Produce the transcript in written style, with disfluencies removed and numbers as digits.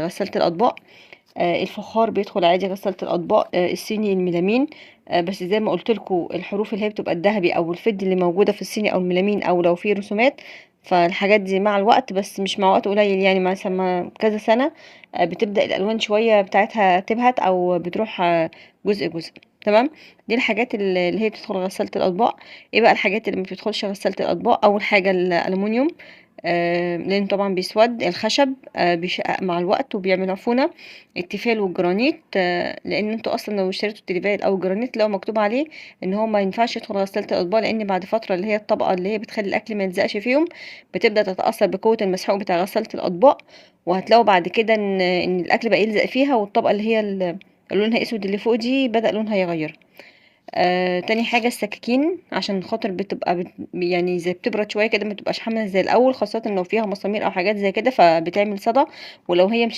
غسالة الأطباق. الفخار بيدخل عادي غسالة الأطباق، الصيني، الميلامين. بس زي ما قلت لكم الحروف اللي هي بتبقى الذهبي أو الفضي اللي موجودة في الصيني أو الميلامين، أو لو في رسومات، فالحاجات دي مع الوقت، بس مش مع وقت قليل يعني، مثلا مع كذا سنة، بتبدأ الألوان شوية بتاعتها تبهت أو بتروح، جزء جزء. تمام، دي الحاجات اللي هي بتدخل غسالة الأطباق. ايه بقى الحاجات اللي ما بتدخلش غسالة الأطباق؟ أول حاجة الألمونيوم، لأن طبعا بيسود. الخشب، بيشقق مع الوقت وبيعمل عفونة. التيفال والجرانيت، لأن انتوا أصلا لو اشتريتوا التيفال أو الجرانيت لو مكتوب عليه إن هو ما ينفعش يدخل غسالة الأطباق، لأن بعد فترة اللي هي الطبقة اللي هي بتخلي الأكل ما يلزقش فيهم بتبدأ تتأثر بقوة المسحوق بتاع غسالة الأطباق، وهتلاقوا بعد كده إن الأكل بقى يلزق فيها، والطبقة اللي هي لونها اسود اللي فوق دي بدأ لونها يغير. تاني حاجة السكاكين، عشان خاطر بتبقى يعني زي بتبرد شوية كده، ما بتبقاش حاملة زي الأول، خاصة لو فيها مسامير أو حاجات زي كده فبتعمل صدى، ولو هي مش